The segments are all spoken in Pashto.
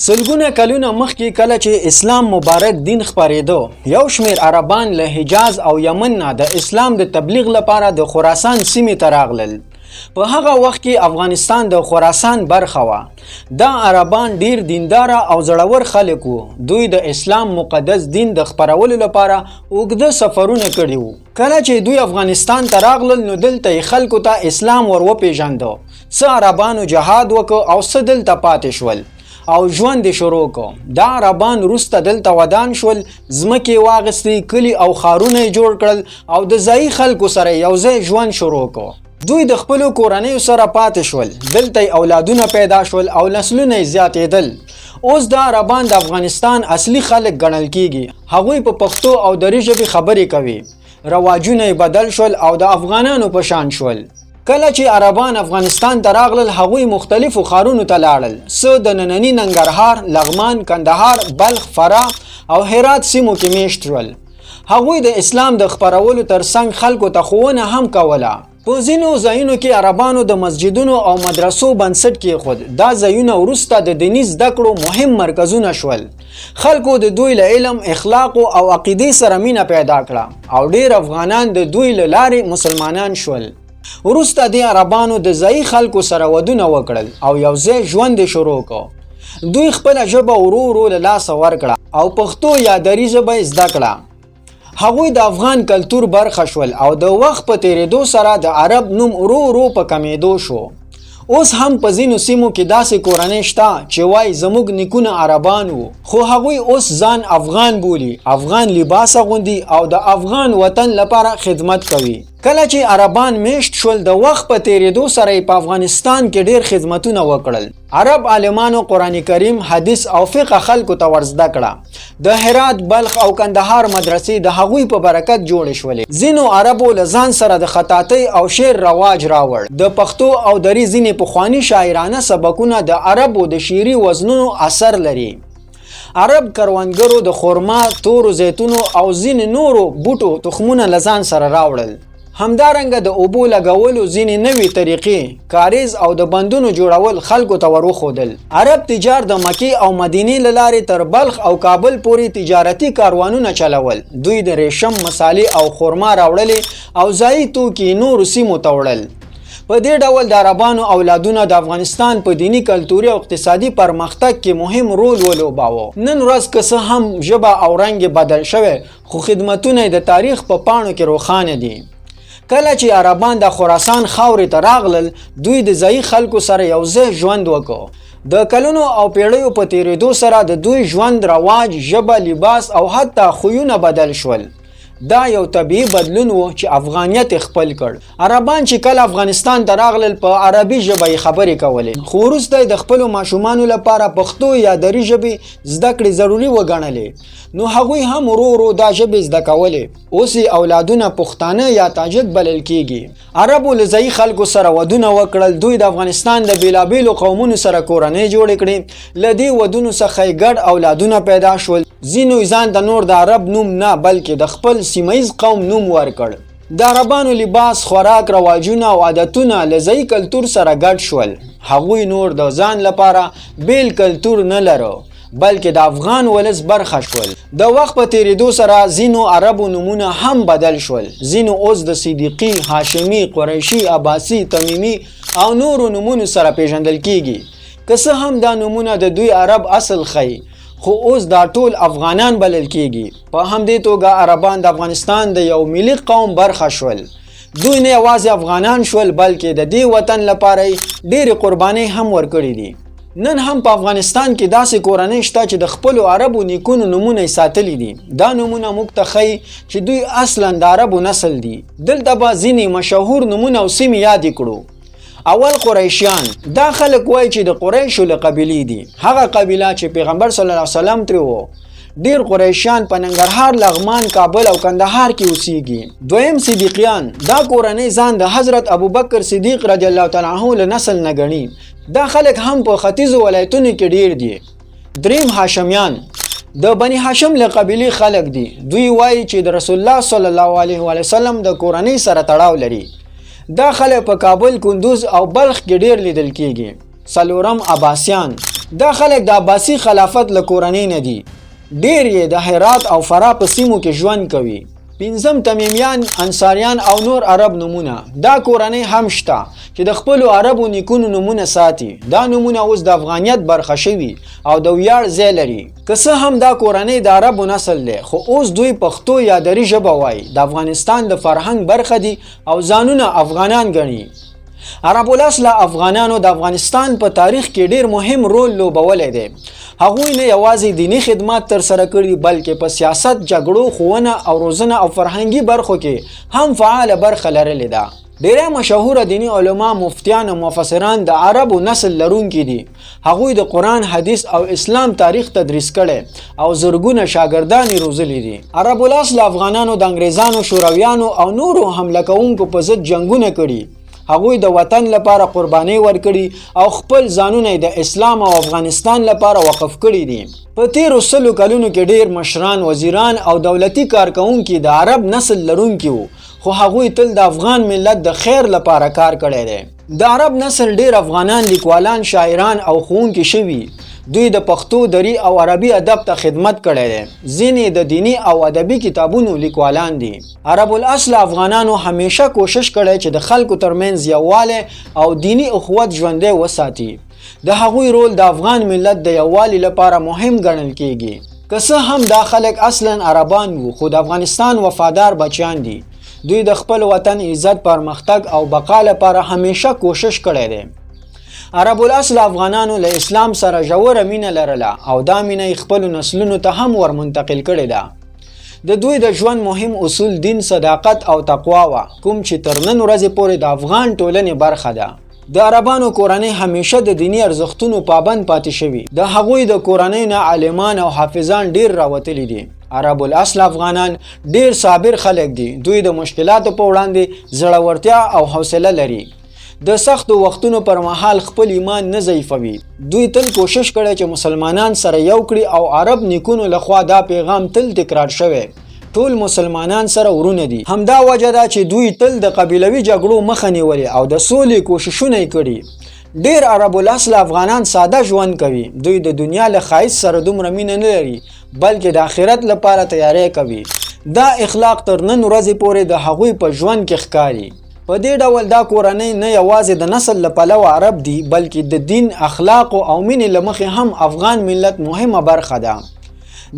سلګونه کلونه مخکې کله چې اسلام مبارک دین خپرېده، یو شمېر عربان له حجاز او یمن نه د اسلام د تبلیغ لپاره د خراسان سیمې ته راغلل. په هغه وخت کې افغانستان د خراسان برخه وه. دا عربان ډیر دینداره او زړور خلک وو. دوی د اسلام مقدس دین د خپرولو لپاره اوږده سفرونه کړي وو. کله چې دوی افغانستان ته راغلل نو دلته یې خلکو ته اسلام ور وپېژنده. څه عربانو جهاد وکړ او څه دلته پاتې شول او ژوند یې شروع کړ. دا عربان وروسته دلته ودان شول، ځمکې یې واخیستې، کلي او ښارونه یې جوړ کړل او د ځایي خلکو سره یې یو ځای ژوند شروع کړ. دوی د خپلو کورنیو سره پاتې شول، دلته یې اولادونه پیدا شول او نسلونه یې زیاتېدل. اوس دا عربان د افغانستان اصلي خلک ګڼل کیږي. هغوی په پښتو او دري ژبې خبرې کوي. رواجونه یې بدل شول او د افغانانو په شان شول. کله چې عربان افغانستان ته راغلل، هغوی مختلفو ښارونو ته لاړل. څه د ننني ننګرهار، لغمان، کندهار، بلخ، فراه او هرات سیمو کې میشت شول. هغوی د اسلام د خپرولو ترڅنګ خلکو ته ښوونه هم کوله. په ځینو ځایونو کې عربانو د مسجدونو او مدرسو بنسټ کېښود. دا ځایونه وروسته د دیني زده کړو مهم مرکزونه شول. خلکو د دوی له علم، اخلاقو او عقیدې سره مینه پیدا کړه او ډېر افغانان د دوی له لارې مسلمانان شول. وروسته دې عربانو د ځایي خلکو سره ودونه وکړل او یو ځای ژوند یې شروع کړ. دوی خپله ژبه ورو ورو له لاسه ورکړه او پښتو یا دري ژبه یې زده کړه. هغوی د افغان کلتور برخه شول او د وخت په تیریدو سره د عرب نوم ورو ورو په کمیدو شو. اوس هم په ځینو سیمو کې داسې کورنۍ شته چې وایي زموږ نیکونه عربان وو، خو هغوی اوس ځان افغان بولي، افغان لباس اغوندي او د افغان وطن لپاره خدمت کوي. کله چې عربان میشت شول، د وخت په تیریدو سره یې په افغانستان کې ډیر خدمتونه وکړل. عرب عالمانو قرآن کریم، حدیث او فقه خلکو ته ورزده کړه. د هرات، بلخ او کندهار مدرسې د هغوی په برکت جوړې شولې. ځینو عربو له ځان سره د خطاطۍ او شعر رواج راوړ. د پښتو او دري ځینې پخواني شاعرانه سبکونه د عربو د شعري وزنونو اثر لري. عرب کروندګرو د خرما، تورو زیتونو او ځینې نورو بوټو تخمونه له ځان سره راوړل. همدارنګه د اوبو لګولو ځینې نوې طریقې، کاریز او د بندونو جوړول خلکو ته وروښودل. عرب تجار د مکې او مدینې له لارې تر بلخ او کابل پورې تجارتي کاروانونه چلول. دوی د ریشم، مصالې او خرما راوړلې او ځایي توکي یې نورو سیمو ته وړل. په دې ډول د عربانو اولادونه د افغانستان په دیني، کلتوري او اقتصادي پرمختګ کې مهم رول ولوباوه. نن ورځ که څه هم ژبه او رنګ یې بدل شوی، خو خدمتونه یې د تاریخ په پاڼو کې روښانه دي. کله چې عربان د خراسان خاورې ته راغلل، دوی د ځایي خلکو سره یو ځای ژوند وکړ. د کلونو او پیړیو په تیریدو سره د دوی ژوند، رواج، ژبه، لباس او حتی خویونه بدل شول. دا یو طبیعي بدلون و چې افغانیت یې خپل کړ. عربان چې کله افغانستان ته راغلل، په عربي ژبه یې خبرې کولې، خو وروسته یې د خپلو ماشومانو لپاره پښتو یا دري ژبې زده کړې ضروري وګڼلې، نو هغوی هم ورو ورو دا ژبې زده کولې. اوس یې اولادونه پښتانه یا تاجک بلل کیږي. عربو له ځایي خلکو سره ودونه وکړل. دوی د افغانستان د بیلابیلو قومونو سره کورنۍ جوړې کړې. له دې ودونو څخه یې ګډ اولادونه پیدا شول. ځینو یې ځان ته نور د عرب نوم نه، بلکې د خپل سیمه ییز قوم نوم ورکړ. د عربانو لباس، خوراک، رواجونه او عادتونه له ځایي کلتور سره ګډ شول. هغوی نور د ځان لپاره بیل کلتور نه لره، بلکې د افغان ولس برخه شول. د وخت په تیریدو سره ځینو عربو نومونه هم بدل شول. ځینو اوس د صدیقي، هاشمي، قریشي، عباسي، تمیمي او نورو نومونو سره پیژندل کیږي. که څه هم دا نومونه د دوی عرب اصل ښيي، خو اوس دا ټول افغانان بلل کیږي. په همدې توګه عربان د افغانستان د یو ملي قوم برخه شول. دوی نه یوازې افغانان شول، بلکې د دې وطن لپاره یې ډېرې قربانۍ هم ورکړې دي. نن هم په افغانستان کې داسې کورنۍ شته چې د خپلو عربو نیکونو نومونه یې ساتلي دي. دا نومونه موږ ته ښيي چې دوی اصلا د عربو نسل دي. دلته به ځینې مشهور نومونه او سیمې یادې کړو. اول قریشیان. دا خلک وایي چې د قریشو له قبیلې دي، هغه قبیله چې پیغمبر صلی الله علیه وسلم ترې وو. ډیر قریشیان په ننګرهار، لغمان، کابل او کندهار کې اوسیږي. دویم صدیقیان. دا کورنۍ ځان د حضرت ابوبکر صدیق رضی الله تعالی عنه له نسل نه ګڼي. دا خلک هم په ختیځو ولایتونو کې ډیر دي. دریم هاشمیان. د بني هاشم له قبیلې خلک دي. دوی وایي چې د رسول الله صلی الله علیه وسلم د کورنۍ سره تړاو لري. دا خلک په کابل، کندوز او بلخ کې ډیر لیدل کیږي. څلورم عباسیان. دا خلک د عباسي خلافت له کورنۍ نه دي. ډېر یې د هرات او فراه په سیمو کې ژوند کوي. پنځم تمیمیان، انصاریان او نور عرب نومونه. دا کورنۍ هم شته چې د خپلو عربو نیکونو نومونه ساتي. دا نومونه اوس د افغانیت برخه شوي او د ویاړ ځای لري. که څه هم دا کورنۍ د عربو نسل دی، خو اوس دوی پښتو یا دري ژبه وايي، د افغانستان د فرهنګ برخه دي او ځانونه افغانان ګڼي. عرب الاصله افغانانو د افغانستان په تاریخ کې ډیر مهم رول لوبولی دی. هغوی نه یوازې دیني خدمات ترسره کړي، بلکې په سیاست، جګړو، ښوونه او روزنه او فرهنګي برخو کې هم فعاله برخه لرلې ده. ډیری مشهوره دیني علما، مفتیان او مفسران د عربو نسل لرونکي دي. هغوی د قرآن، حدیث او اسلام تاریخ تدریس کړی او زرګونه شاګردان یې روزلي دي. عرب الاصله افغانانو د انګریزانو، شورویانو او نورو حمله کوونکو په ضد جنګونه کړي. هغوی د وطن لپاره قربانۍ ورکړي او خپل ځانونه یې د اسلام او افغانستان لپاره وقف کړي دي. په تیرو 100 کلونو کې ډیر مشران، وزیران او دولتي کارکوونکي د عرب نسل لرونکي وو، خو هغوی تل د افغان ملت د خیر لپاره کار کړی دی. د عرب نسل ډیر افغانان لیکوالان، شاعران او ښوونکي شوي. دوی د پښتو، دري او عربي ادب ته خدمت کړی دی. ځینې د دیني او ادبي کتابونو لیکوالان دي. عرب الاصل افغانانو همیشه کوشش کړی چې د خلکو ترمنځ یووالی او دیني اخوت ژوندی وساتي. د هغوی رول د افغان ملت د یووالي لپاره مهم ګڼل کیږي. که څه هم دا خلک اصلا عربان وو، خو د افغانستان وفادار بچیان دي. دوی د خپل وطن عزت، پرمختګ او بقا لپاره همیشه کوشش کړی دی. عرب الاصل افغانانو له اسلام سره ژوره مینه لرله او دا مینه یې خپلو نسلونو ته هم ورمنتقل کړې ده. د دوی د ژوند مهم اصول دین، صداقت او تقوا وه، کوم چې تر نن ورځې پورې د افغان ټولنې برخه ده. د عربانو کورنۍ همیشه د دیني ارزښتونو پابند پاتې شوي. د هغوی د کورنۍ نه عالمان او حافظان ډیر راوتلي دي. عرب الاصل افغانان ډیر صابر خلک دي. دوی د مشکلاتو په وړاندې زړورتیا او حوصله لري. د سختو وختونو پر مهال خپل ایمان نه ضعیفوي. دوی تل کوشش کړی چې مسلمانان سره یو کړي او عرب نیکونو لخوا دا پیغام تل تکرار شوی، ټول مسلمانان سره ورونه دي. همدا وجه ده چې دوی تل د قبیلوي جګړو مخه نیولې او د سولې کوششونه یې کړي. ډیر عرب الاصل افغانان ساده ژوند کوي. دوی د دنیا له ښایست سره دومره مینه نه لري، بلکې د آخرت لپاره تیاری کوي. دا اخلاق تر نن ورځې پورې د هغوی په ژوند کې ښکاري. په دې ډول دا کورنۍ نه یوازې د نسل له پلوه عرب دي، بلکې د دین، اخلاقو او مینې له مخې هم افغان ملت مهمه برخه ده.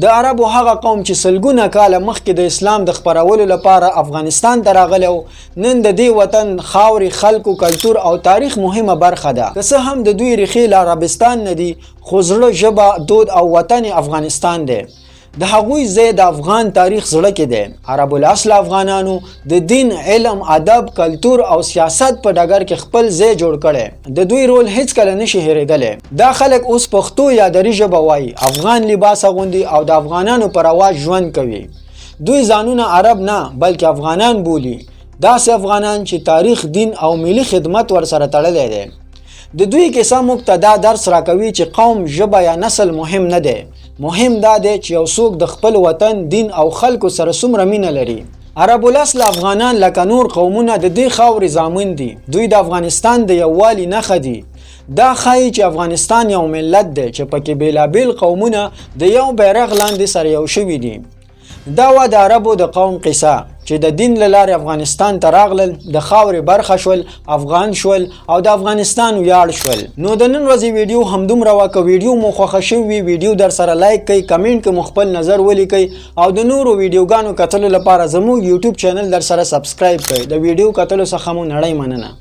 د عربو هغه قوم چې سلګونه کاله مخکې د اسلام د خپرولو لپاره افغانستان ته راغلی و، نن د دې وطن خاورې، خلکو، کلتور او تاریخ مهمه برخه ده. که څه هم د دوی ریښې له عربستان نه دي، خو زړه، ژبه، دود او وطن یې افغانستان دی. د هغوی ځای د افغان تاریخ زړه کې دی. عرب الاصل افغانانو د دین، علم، ادب، کلتور او سیاست په ډګر کې خپل ځای جوړ کړی. د دوی رول هیڅکله نشي هېرېدلی. دا خلک اوس پښتو یا دري ژبه وایي، افغان لباس اغوندي او د افغانانو په رواج ژوند کوي. دوی ځانونه عرب نه، بلکې افغانان بولي، داسې افغانان چې تاریخ، دین او ملي خدمت ورسره تړلی دی. د دوی کیسه موږ ته دا درس راکوي چې قوم، ژبه یا نسل مهم نه دی. مهم دا دی چې یو څوک د خپل وطن، دین او خلکو سره څومره مینه لري. عرب الاصل افغانان لکه نور قومونه د دې خاورې زامن دي. دوی د افغانستان د یووالي نښه دي. دا ښایي چې افغانستان یو ملت دی چې پکې بېلابېل قومونه د یو بیرغ لاندې سره یو شوي دي. دا وه د عربو د قوم قصه چې د دین له لارې افغانستان ته راغلل، د خاورې برخه شول، افغان شول او د افغانستان ویاړ شول. نو د نن ورځې ویډیو همدومره وه. که ویډیو مو خوښه شوې وي، ویډیو در سره لایک کړئ، کمنټ کې مو خپل نظر ولیکئ او د نورو ویډیوګانو کتلو لپاره زموږ یوټیوب چینل در سره سبسکرایب کړئ. د ویډیو کتلو څخه مو نړۍ مننه.